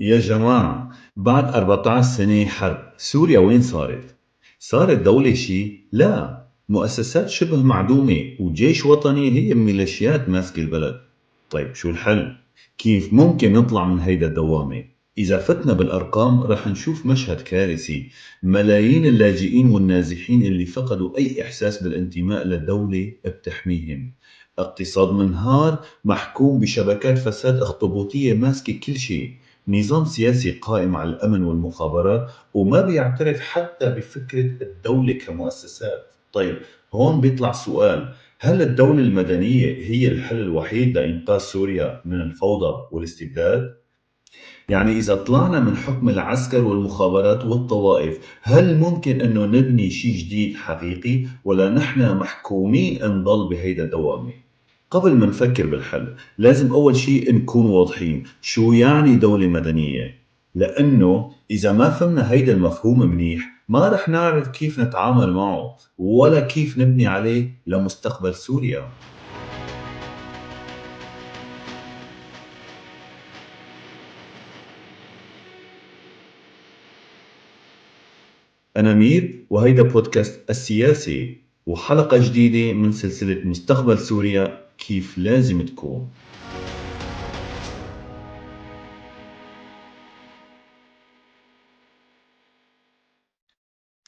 يا جماعة، بعد 14 سنة حرب سوريا وين صارت؟ صارت دولة شي؟ لا، مؤسسات شبه معدومة وجيش وطني هي ميليشيات ماسكة البلد. طيب شو الحل؟ كيف ممكن نطلع من هيدا الدوامة؟ إذا فتنا بالأرقام رح نشوف مشهد كارثي، ملايين اللاجئين والنازحين اللي فقدوا أي إحساس بالانتماء لدولة بتحميهم، اقتصاد منهار محكوم بشبكات فساد اخطبوطية ماسكة كل شيء، نظام سياسي قائم على الأمن والمخابرات وما بيعترف حتى بفكرة الدولة كمؤسسات. طيب هون بيطلع سؤال، هل الدولة المدنية هي الحل الوحيد لإنقاذ سوريا من الفوضى والاستبداد؟ يعني إذا طلعنا من حكم العسكر والمخابرات والطوائف، هل ممكن أنه نبني شيء جديد حقيقي ولا نحن محكومين نضل بهيدا الدوامة؟ قبل ما نفكر بالحل لازم أول شيء نكون واضحين شو يعني دولة مدنية، لأنه إذا ما فهمنا هيدا المفهوم منيح ما رح نعرف كيف نتعامل معه ولا كيف نبني عليه لمستقبل سوريا. أنا مير، وهيدا بودكاست السياسي، وحلقة جديدة من سلسلة مستقبل سوريا كيف لازم تكون.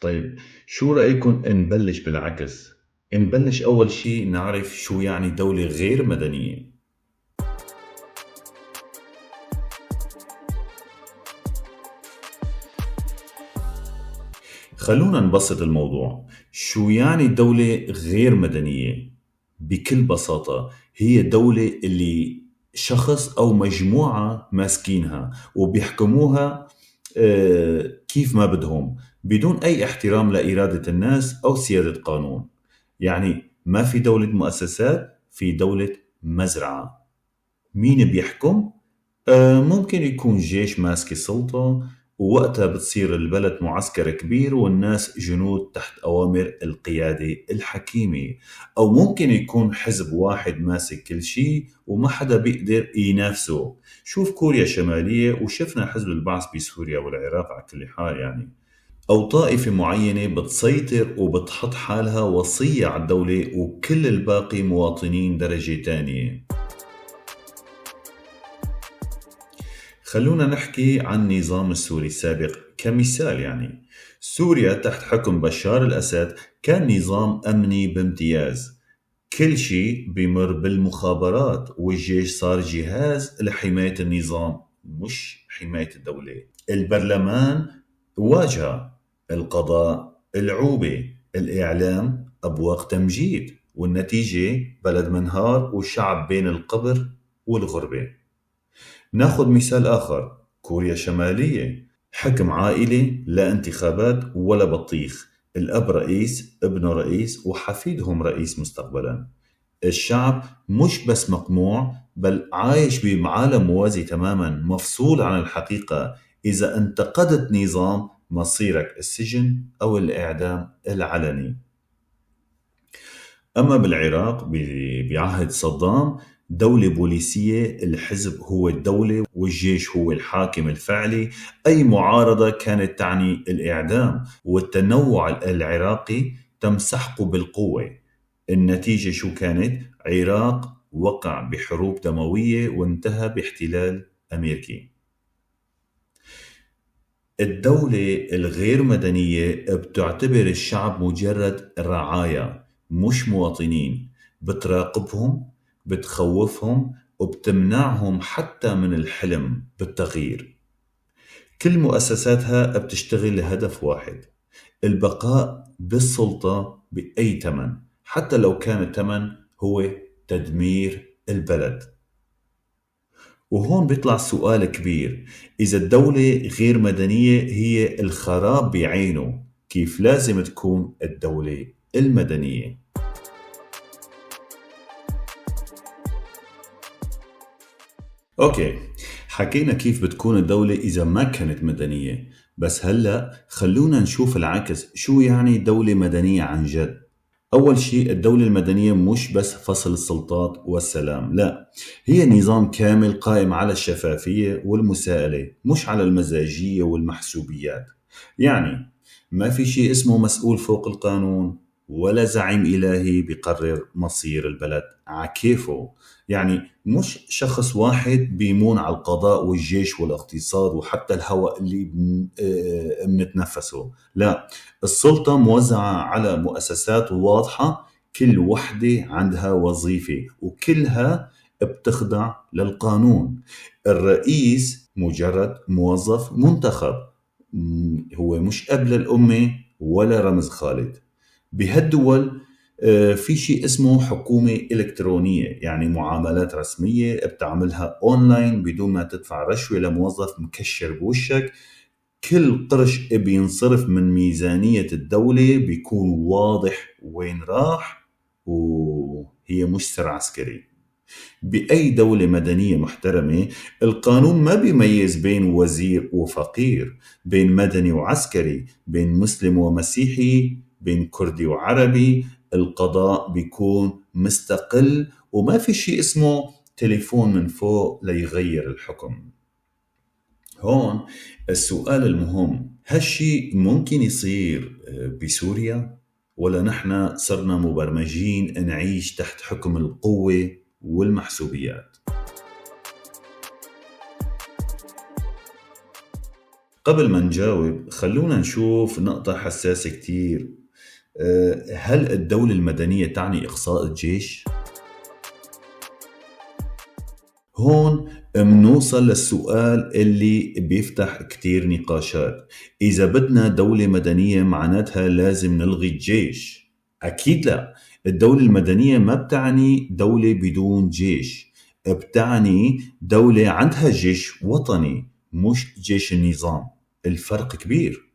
طيب شو رأيكم نبلش بالعكس؟ نبلش أول شي نعرف شو يعني دولة غير مدنية. خلونا نبسط الموضوع. شو يعني دولة غير مدنية؟ بكل بساطة هي دولة اللي شخص أو مجموعة ماسكينها وبيحكموها كيف ما بدهم، بدون أي احترام لإرادة الناس أو سيادة قانون. يعني ما في دولة مؤسسات، في دولة مزرعة. مين بيحكم؟ ممكن يكون جيش ماسك السلطة، ووقتها بتصير البلد معسكر كبير والناس جنود تحت أوامر القيادة الحكيمة، أو ممكن يكون حزب واحد ماسك كل شيء وما حدا بيقدر ينافسه. شوف كوريا الشمالية، وشفنا حزب البعث بسوريا والعراق على كل حال يعني. أو طائفة معينة بتسيطر وبتحط حالها وصية على الدولة وكل الباقي مواطنين درجة تانية. خلونا نحكي عن النظام السوري السابق كمثال. يعني سوريا تحت حكم بشار الأسد كان نظام أمني بامتياز، كل شيء بمر بالمخابرات، والجيش صار جهاز لحماية النظام مش حماية الدولة. البرلمان واجهة، القضاء العوبة، الإعلام أبواق تمجيد، والنتيجة بلد منهار وشعب بين القبر والغربة. ناخذ مثال آخر، كوريا الشمالية، حكم عائلي، لا انتخابات ولا بطيخ، الأب رئيس، ابنه رئيس، وحفيدهم رئيس مستقبلا. الشعب مش بس مقموع، بل عايش بعالم موازي تماما، مفصول عن الحقيقة. إذا انتقدت نظام مصيرك السجن أو الإعدام العلني. أما بالعراق بعهد صدام، دولة بوليسية، الحزب هو الدولة والجيش هو الحاكم الفعلي. أي معارضة كانت تعني الإعدام، والتنوع العراقي تم سحقه بالقوة. النتيجة شو كانت؟ عراق وقع بحروب دموية وانتهى باحتلال أمريكي. الدولة الغير مدنية بتعتبر الشعب مجرد رعايا مش مواطنين، بتراقبهم، بتخوفهم، وبتمنعهم حتى من الحلم بالتغيير. كل مؤسساتها بتشتغل لهدف واحد، البقاء بالسلطة بأي ثمن، حتى لو كان الثمن هو تدمير البلد. وهون بيطلع سؤال كبير، إذا الدولة غير مدنية هي الخراب بعينه، كيف لازم تكون الدولة المدنية؟ أوكي، حكينا كيف بتكون الدولة إذا ما كانت مدنية، بس هلأ خلونا نشوف العكس، شو يعني دولة مدنية عن جد؟ أول شيء، الدولة المدنية مش بس فصل السلطات والسلام، لا، هي نظام كامل قائم على الشفافية والمساءلة، مش على المزاجية والمحسوبيات. يعني ما في شيء اسمه مسؤول فوق القانون ولا زعيم إلهي بيقرر مصير البلد عكيفه. يعني مش شخص واحد بيمون على القضاء والجيش والاقتصاد وحتى الهواء اللي بنتنفسه. لا، السلطة موزعة على مؤسسات واضحة، كل وحدة عندها وظيفة وكلها بتخضع للقانون. الرئيس مجرد موظف منتخب، هو مش أب للأمة ولا رمز خالد. بهالدول في شيء اسمه حكومة إلكترونية، يعني معاملات رسمية بتعملها أونلاين بدون ما تدفع رشوة لموظف مكشر بوشك. كل قرش بينصرف من ميزانية الدولة بيكون واضح وين راح، وهي مش سر عسكري. بأي دولة مدنية محترمة القانون ما بيميز بين وزير وفقير، بين مدني وعسكري، بين مسلم ومسيحي، بين كردي وعربي. القضاء بيكون مستقل وما في شيء اسمه تليفون من فوق ليغير الحكم. هون السؤال المهم، هالشي ممكن يصير بسوريا ولا نحن صرنا مبرمجين نعيش تحت حكم القوة والمحسوبيات؟ قبل ما نجاوب خلونا نشوف نقطة حساسة كتير. هل الدولة المدنية تعني إقصاء الجيش؟ هون منوصل للسؤال اللي بيفتح كتير نقاشات. إذا بدنا دولة مدنية معناتها لازم نلغي الجيش؟ أكيد لا. الدولة المدنية ما بتعني دولة بدون جيش، بتعني دولة عندها جيش وطني مش جيش النظام. الفرق كبير.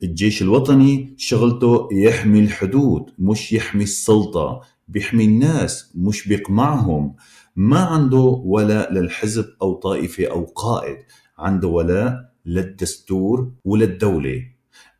الجيش الوطني شغلته يحمي الحدود مش يحمي السلطة، بيحمي الناس مش بيقمعهم. ما عنده ولاء للحزب أو طائفة أو قائد، عنده ولاء للدستور وللدولة.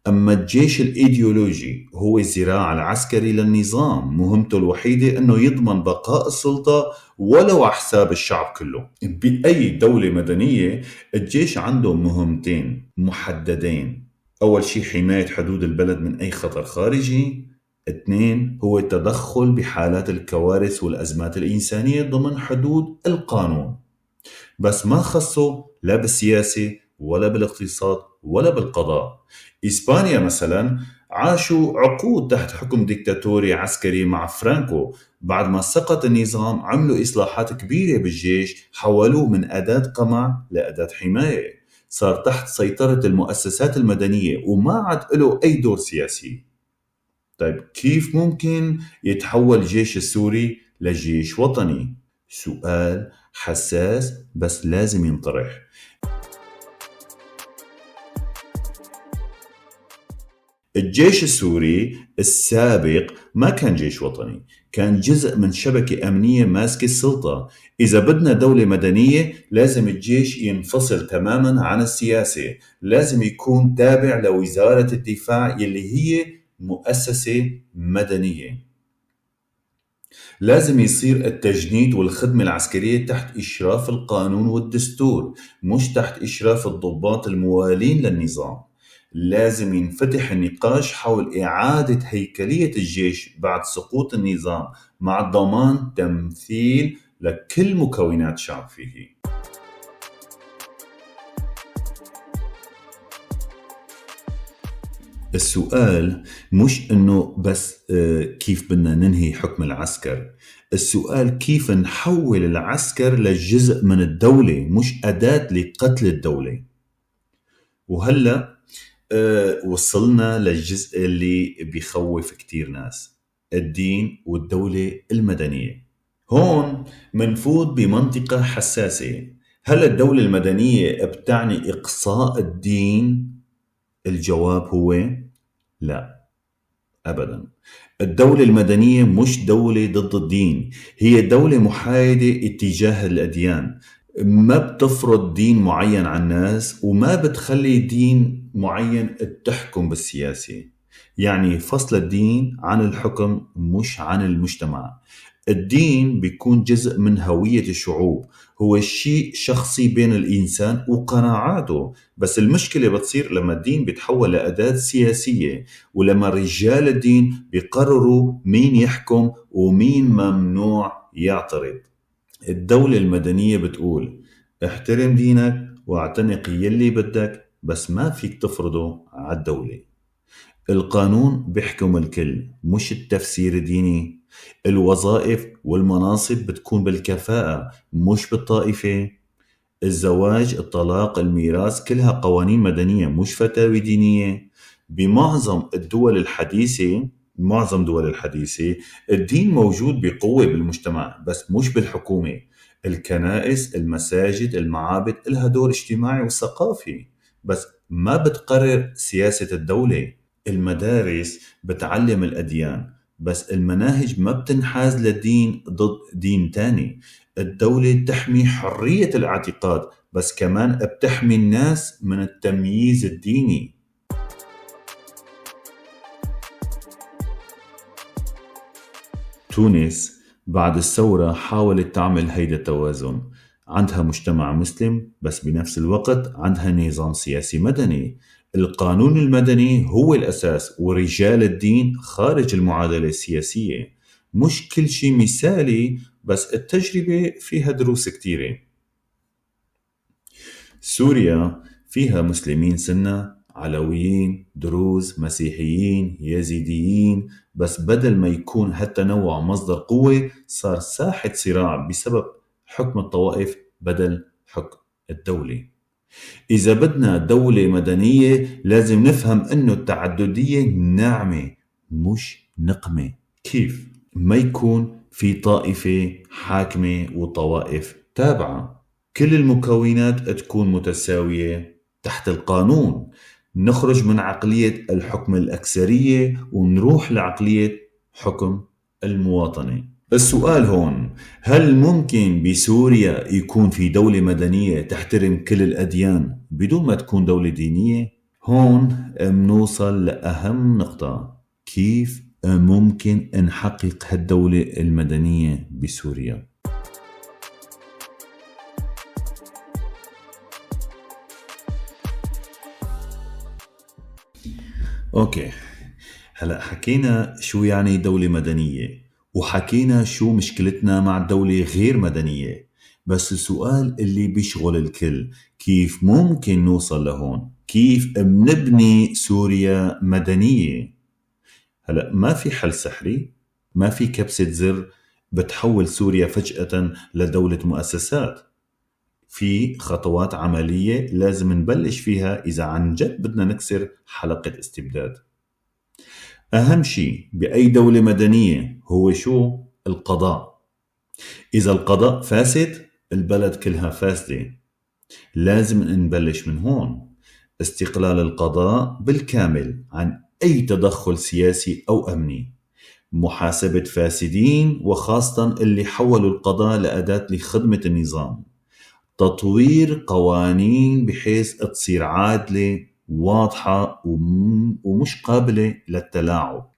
أما الجيش الإيديولوجي هو الذراع العسكري للنظام، مهمته الوحيدة أنه يضمن بقاء السلطة ولو على حساب الشعب كله. بأي دولة مدنية الجيش عنده مهمتين محددين: أول شيء حماية حدود البلد من أي خطر خارجي، اثنين هو التدخل بحالات الكوارث والأزمات الإنسانية ضمن حدود القانون. بس ما خصه لا بالسياسة ولا بالاقتصاد ولا بالقضاء. إسبانيا مثلا عاشوا عقود تحت حكم ديكتاتوري عسكري مع فرانكو. بعد ما سقط النظام عملوا إصلاحات كبيرة بالجيش، حولوه من أداة قمع لأداة حماية. صار تحت سيطرة المؤسسات المدنية وما عاد له أي دور سياسي. طيب كيف ممكن يتحول الجيش السوري لجيش وطني؟ سؤال حساس بس لازم ينطرح. الجيش السوري السابق ما كان جيش وطني، كان جزء من شبكة أمنية ماسكة السلطة. إذا بدنا دولة مدنية لازم الجيش ينفصل تماما عن السياسة، لازم يكون تابع لوزارة الدفاع يلي هي مؤسسة مدنية. لازم يصير التجنيد والخدمة العسكرية تحت إشراف القانون والدستور، مش تحت إشراف الضباط الموالين للنظام. لازم ينفتح النقاش حول إعادة هيكلية الجيش بعد سقوط النظام مع ضمان تمثيل لكل مكونات الشعب فيه. السؤال مش إنه بس كيف بدنا ننهي حكم العسكر، السؤال كيف نحول العسكر لجزء من الدولة مش أداة لقتل الدولة. وهلأ وصلنا للجزء اللي بيخوف كتير ناس، الدين والدولة المدنية. هون منفوت بمنطقة حساسة. هل الدولة المدنية بتعني إقصاء الدين؟ الجواب هو لا أبدا. الدولة المدنية مش دولة ضد الدين، هي دولة محايدة اتجاه الأديان، ما بتفرض دين معين على الناس وما بتخلي دين معين تحكم بالسياسة. يعني فصل الدين عن الحكم مش عن المجتمع. الدين بيكون جزء من هوية الشعوب، هو شيء شخصي بين الإنسان وقناعاته، بس المشكلة بتصير لما الدين بيتحول لأداة سياسية، ولما رجال الدين بيقرروا مين يحكم ومين ممنوع يعترض. الدولة المدنية بتقول احترم دينك واعتنق يلي بدك، بس ما فيك تفرضه على الدولة. القانون بيحكم الكل، مش التفسير الديني. الوظائف والمناصب بتكون بالكفاءة مش بالطائفة. الزواج، الطلاق، الميراث، كلها قوانين مدنية مش فتاوي دينية. بمعظم الدول الحديثة، معظم دول الحديثة، الدين موجود بقوة بالمجتمع بس مش بالحكومة. الكنائس، المساجد، المعابد إلها دور اجتماعي وثقافي، بس ما بتقرر سياسة الدولة. المدارس بتعلم الأديان، بس المناهج ما بتنحاز لدين ضد دين تاني. الدولة تحمي حرية الاعتقاد، بس كمان بتحمي الناس من التمييز الديني. تونس بعد الثورة حاولت تعمل هيدا التوازن، عندها مجتمع مسلم بس بنفس الوقت عندها نظام سياسي مدني. القانون المدني هو الأساس، ورجال الدين خارج المعادلة السياسية. مش كل شي مثالي، بس التجربة فيها دروس كتيرة. سوريا فيها مسلمين سنة، علويين، دروز، مسيحيين، يزيديين، بس بدل ما يكون هالتنوع مصدر قوة صار ساحة صراع بسبب حكم الطوائف بدل حكم الدولة. إذا بدنا دولة مدنية لازم نفهم إنه التعددية نعمة مش نقمة. كيف؟ ما يكون في طائفة حاكمة وطوائف تابعة، كل المكونات تكون متساوية تحت القانون. نخرج من عقلية الحكم الأكثرية ونروح لعقلية حكم المواطنة. السؤال هون، هل ممكن بسوريا يكون في دولة مدنية تحترم كل الأديان بدون ما تكون دولة دينية؟ هون منوصل لأهم نقطة، كيف ممكن نحقق هالدولة المدنية بسوريا؟ okay، هلأ حكينا شو يعني دولة مدنية، وحكينا شو مشكلتنا مع الدولة غير مدنية، بس السؤال اللي بيشغل الكل، كيف ممكن نوصل لهون؟ كيف منبني سوريا مدنية؟ هلأ ما في حل سحري، ما في كبسة زر بتحول سوريا فجأة لدولة مؤسسات. في خطوات عملية لازم نبلش فيها إذا عن جد بدنا نكسر حلقة استبداد. أهم شيء بأي دولة مدنية هو شو؟ القضاء. إذا القضاء فاسد البلد كلها فاسدة. لازم نبلش من هون. استقلال القضاء بالكامل عن أي تدخل سياسي أو أمني، محاسبة فاسدين وخاصة اللي حولوا القضاء لأداة لخدمة النظام، تطوير قوانين بحيث تصير عادلة واضحة ومش قابلة للتلاعب،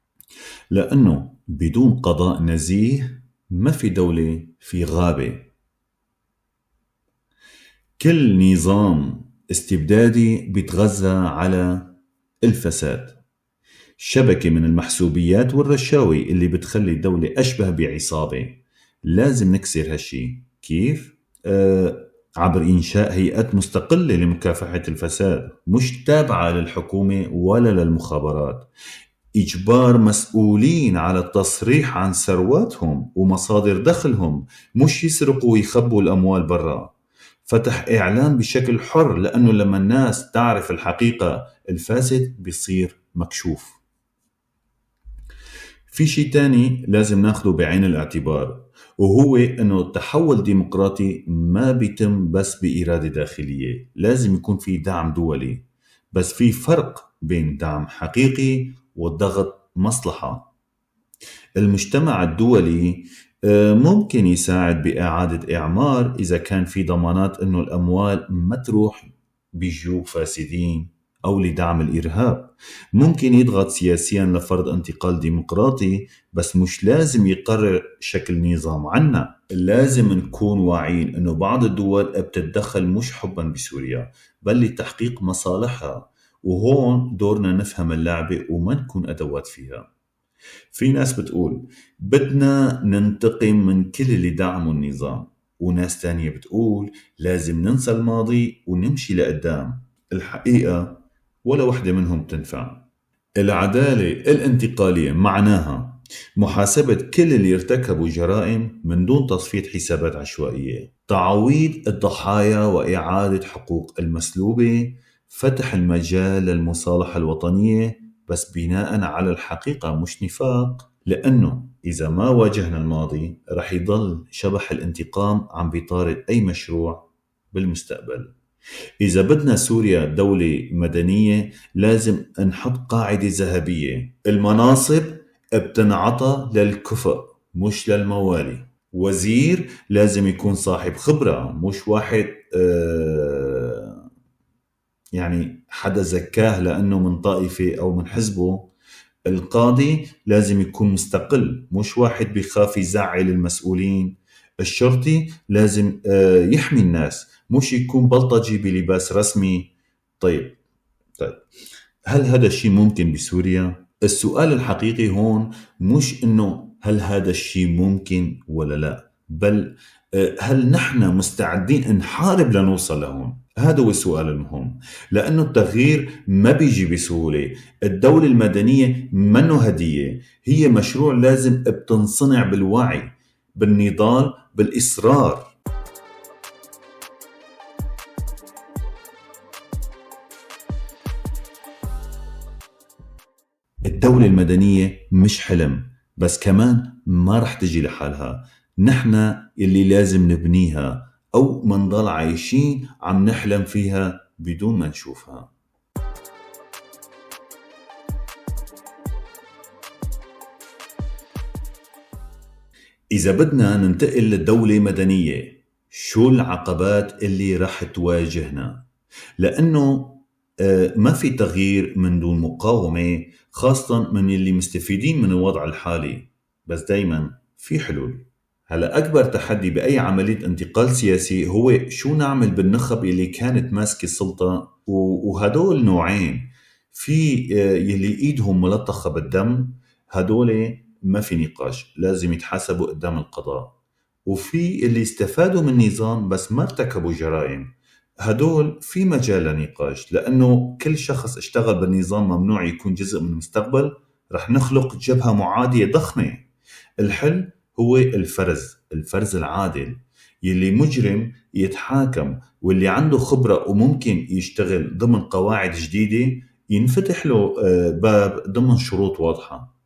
لأنه بدون قضاء نزيه ما في دولة، في غابة. كل نظام استبدادي بيتغذى على الفساد، شبكة من المحسوبيات والرشاوي اللي بتخلي الدولة أشبه بعصابة. لازم نكسر هالشي. كيف؟ عبر إنشاء هيئات مستقلة لمكافحة الفساد، مش تابعة للحكومة ولا للمخابرات، إجبار مسؤولين على التصريح عن ثرواتهم ومصادر دخلهم، مش يسرقوا ويخبوا الأموال برا، فتح إعلام بشكل حر، لأنه لما الناس تعرف الحقيقة الفاسد بيصير مكشوف. في شيء تاني لازم ناخده بعين الاعتبار، وهو أنه التحول الديمقراطي ما بيتم بس بإرادة داخلية، لازم يكون في دعم دولي. بس في فرق بين دعم حقيقي والضغط مصلحة. المجتمع الدولي ممكن يساعد بإعادة إعمار إذا كان في ضمانات أنه الأموال ما تروح بجيوب فاسدين أو لدعم الإرهاب. ممكن يضغط سياسيا لفرض انتقال ديمقراطي، بس مش لازم يقرر شكل نظام عنا. لازم نكون واعيين إنه بعض الدول بتتدخل مش حبا بسوريا، بل لتحقيق مصالحها، وهون دورنا نفهم اللعبة وما نكون أدوات فيها. في ناس بتقول بدنا ننتقم من كل اللي دعموا النظام، وناس تانية بتقول لازم ننسى الماضي ونمشي لقدام. الحقيقة ولا وحدة منهم بتنفع. العدالة الانتقالية معناها محاسبة كل اللي ارتكبوا جرائم من دون تصفية حسابات عشوائية، تعويض الضحايا وإعادة حقوق المسلوبة، فتح المجال للمصالحة الوطنية بس بناء على الحقيقة مش نفاق، لأنه إذا ما واجهنا الماضي رح يضل شبح الانتقام عم بيطارد أي مشروع بالمستقبل. إذا بدنا سوريا دولة مدنية لازم نحط قاعدة ذهبية: المناصب بتنعطى للكفؤ مش للموالي. وزير لازم يكون صاحب خبرة، مش واحد يعني حدا زكاه لأنه من طائفة أو من حزبه. القاضي لازم يكون مستقل، مش واحد بيخاف يزعل المسؤولين. الشرطي لازم يحمي الناس، مش يكون بلطجي بلباس رسمي. طيب، هل هذا الشيء ممكن بسوريا؟ السؤال الحقيقي هون مش إنه هل هذا الشيء ممكن ولا لا، بل هل نحن مستعدين نحارب لنوصل لهون؟ هذا هو السؤال المهم، لأنه التغيير ما بيجي بسهولة. الدولة المدنية منه هدية، هي مشروع لازم بتنصنع بالوعي، بالنضال، بالإصرار. الدولة المدنية مش حلم، بس كمان ما رح تجي لحالها. نحن اللي لازم نبنيها، أو منضل عايشين عم نحلم فيها بدون ما نشوفها. إذا بدنا ننتقل لدولة مدنية، شو العقبات اللي رح تواجهنا؟ لأنه ما في تغيير من دون مقاومة، خاصة من اللي مستفيدين من الوضع الحالي، بس دايما في حلول. هلا أكبر تحدي بأي عملية انتقال سياسي هو شو نعمل بالنخب اللي كانت ماسكة السلطة، وهدول نوعين. في يلي إيدهم ملطخة بالدم، هدول ما في نقاش، لازم يتحاسبوا قدام القضاء. وفي اللي استفادوا من النظام بس ما ارتكبوا جرائم، هدول في مجال لنقاش، لأنه كل شخص اشتغل بالنظام ممنوع يكون جزء من المستقبل. رح نخلق جبهة معادية ضخمة. الحل هو الفرز العادل، يلي مجرم يتحاكم، واللي عنده خبرة وممكن يشتغل ضمن قواعد جديدة ينفتح له باب ضمن شروط واضحة.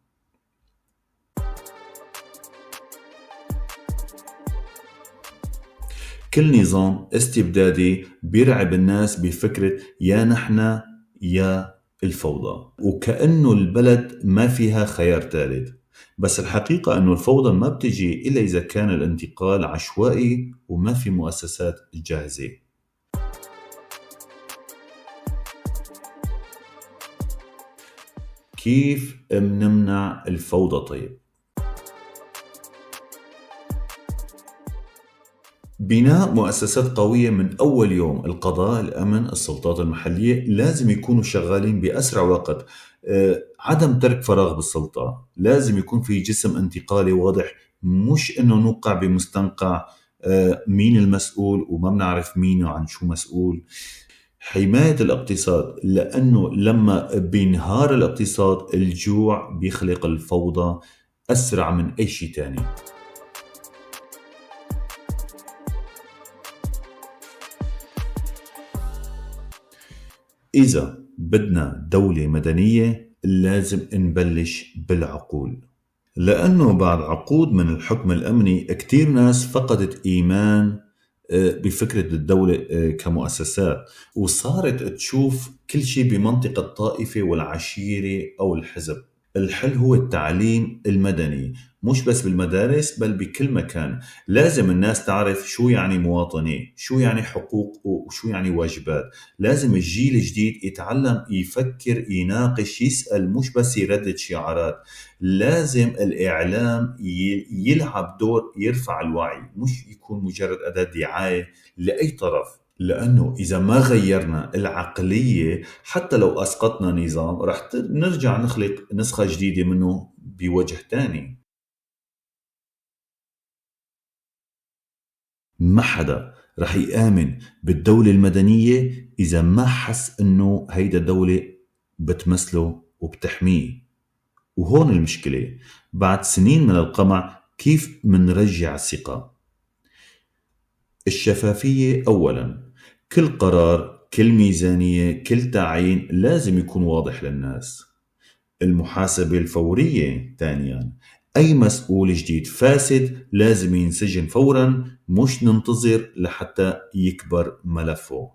كل نظام استبدادي بيرعب الناس بفكرة يا نحن يا الفوضى، وكأنه البلد ما فيها خيار ثالث. بس الحقيقة أنه الفوضى ما بتجي إلا إذا كان الانتقال عشوائي وما في مؤسسات جاهزة. كيف منمنع الفوضى طيب؟ بناء مؤسسات قوية من أول يوم. القضاء، الأمن، السلطات المحلية لازم يكونوا شغالين بأسرع وقت. عدم ترك فراغ بالسلطة، لازم يكون في جسم انتقالي واضح، مش إنه نوقع بمستنقع مين المسؤول وما بنعرف مين وعن شو مسؤول. حماية الاقتصاد، لأنه لما بينهار الاقتصاد الجوع بيخلق الفوضى أسرع من أي شيء تاني. إذا بدنا دولة مدنية لازم نبلش بالعقول، لأنه بعد عقود من الحكم الأمني كتير ناس فقدت إيمان بفكرة الدولة كمؤسسات، وصارت تشوف كل شيء بمنطقة الطائفة والعشيرة أو الحزب. الحل هو التعليم المدني، مش بس بالمدارس بل بكل مكان. لازم الناس تعرف شو يعني مواطنة، شو يعني حقوق وشو يعني واجبات. لازم الجيل الجديد يتعلم يفكر، يناقش، يسأل، مش بس يردد شعارات. لازم الإعلام يلعب دور يرفع الوعي، مش يكون مجرد أداة دعاية لأي طرف. لأنه إذا ما غيرنا العقلية، حتى لو أسقطنا نظام، رح نرجع نخلق نسخة جديدة منه بوجه تاني. ما حدا رح يآمن بالدولة المدنية إذا ما حس إنه هيدا الدولة بتمثله وبتحميه. وهون المشكلة، بعد سنين من القمع كيف منرجع الثقة؟ الشفافية أولاً، كل قرار، كل ميزانية، كل تعيين لازم يكون واضح للناس. المحاسبة الفورية ثانياً، أي مسؤول جديد فاسد لازم ينسجن فوراً، مش ننتظر لحتى يكبر ملفه.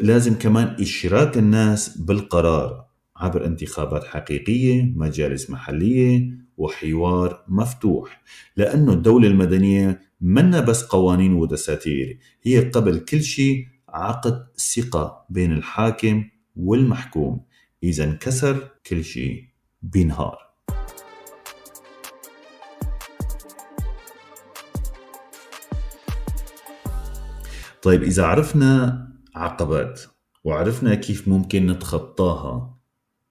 لازم كمان إشراك الناس بالقرار عبر انتخابات حقيقية، مجالس محلية، وحوار مفتوح. لأنه الدولة المدنية منا بس قوانين ودساتير، هي قبل كل شيء عقد ثقة بين الحاكم والمحكوم. إذا انكسر كل شيء بينهار. طيب، إذا عرفنا عقبات وعرفنا كيف ممكن نتخطاها،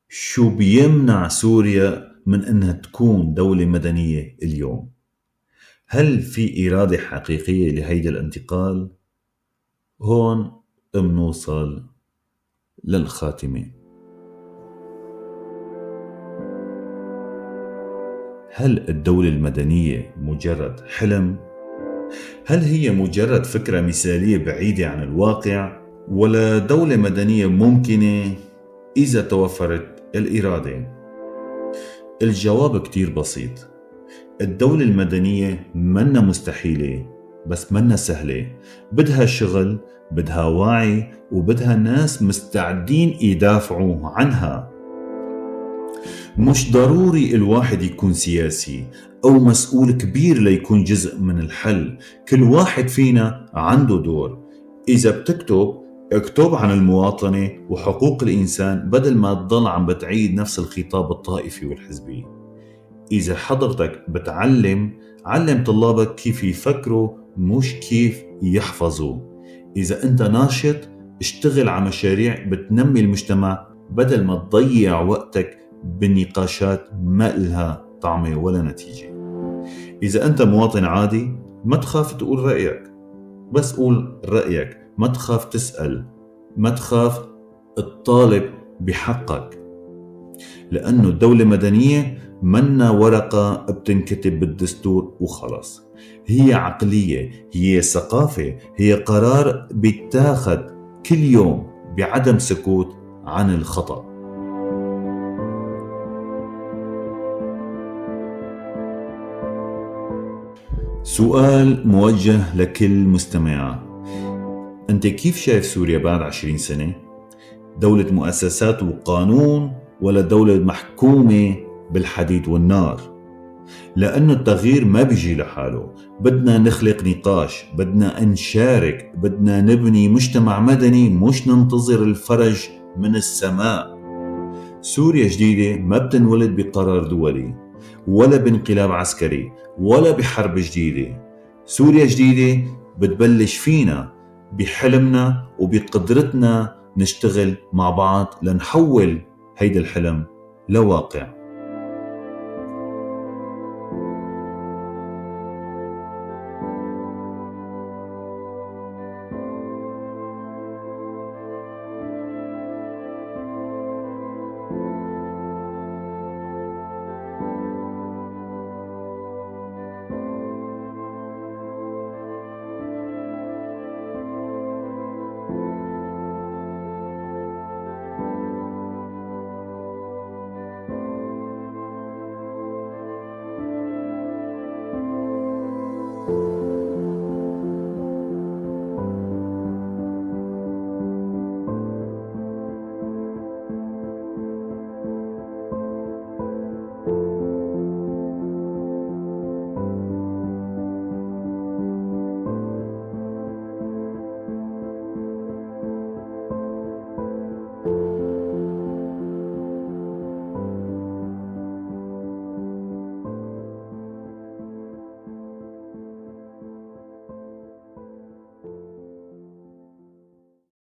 شو بيمنع سوريا من أنها تكون دولة مدنية اليوم؟ هل في إرادة حقيقية لهيدا الانتقال؟ هون منوصل للخاتمة. هل الدولة المدنية مجرد حلم؟ هل هي مجرد فكرة مثالية بعيدة عن الواقع؟ ولا دولة مدنية ممكنة إذا توفرت الإرادة؟ الجواب كتير بسيط. الدولة المدنية منا مستحيلة، بس منا سهلة. بدها شغل، بدها وعي، وبدها ناس مستعدين يدافعوا عنها. مش ضروري الواحد يكون سياسي أو مسؤول كبير ليكون جزء من الحل. كل واحد فينا عنده دور. إذا بتكتب، اكتب عن المواطنة وحقوق الإنسان بدل ما تضل عم بتعيد نفس الخطاب الطائفي والحزبي. إذا حضرتك بتعلم، علم طلابك كيف يفكروا مش كيف يحفظوا. إذا أنت ناشط، اشتغل على مشاريع بتنمي المجتمع بدل ما تضيع وقتك بالنقاشات ما إلها طعمة ولا نتيجة. إذا أنت مواطن عادي، ما تخاف تقول رأيك، بس قول رأيك، ما تخاف تسأل، ما تخاف تطالب بحقك. لأنه الدولة المدنية منا ورقة بتنكتب بالدستور وخلاص. هي عقلية، هي ثقافة، هي قرار بيتاخد كل يوم بعدم سكوت عن الخطأ. سؤال موجه لكل مستمع: أنت كيف شايف سوريا بعد 20 سنة؟ دولة مؤسسات وقانون ولا دولة محكومة بالحديد والنار؟ لأنه التغيير ما بيجي لحاله. بدنا نخلق نقاش، بدنا نشارك، بدنا نبني مجتمع مدني، مش ننتظر الفرج من السماء. سوريا جديدة ما بتنولد بقرار دولي ولا بانقلاب عسكري ولا بحرب جديدة. سوريا جديدة بتبلش فينا، بحلمنا وبقدرتنا نشتغل مع بعض لنحول هيدا الحلم لواقع.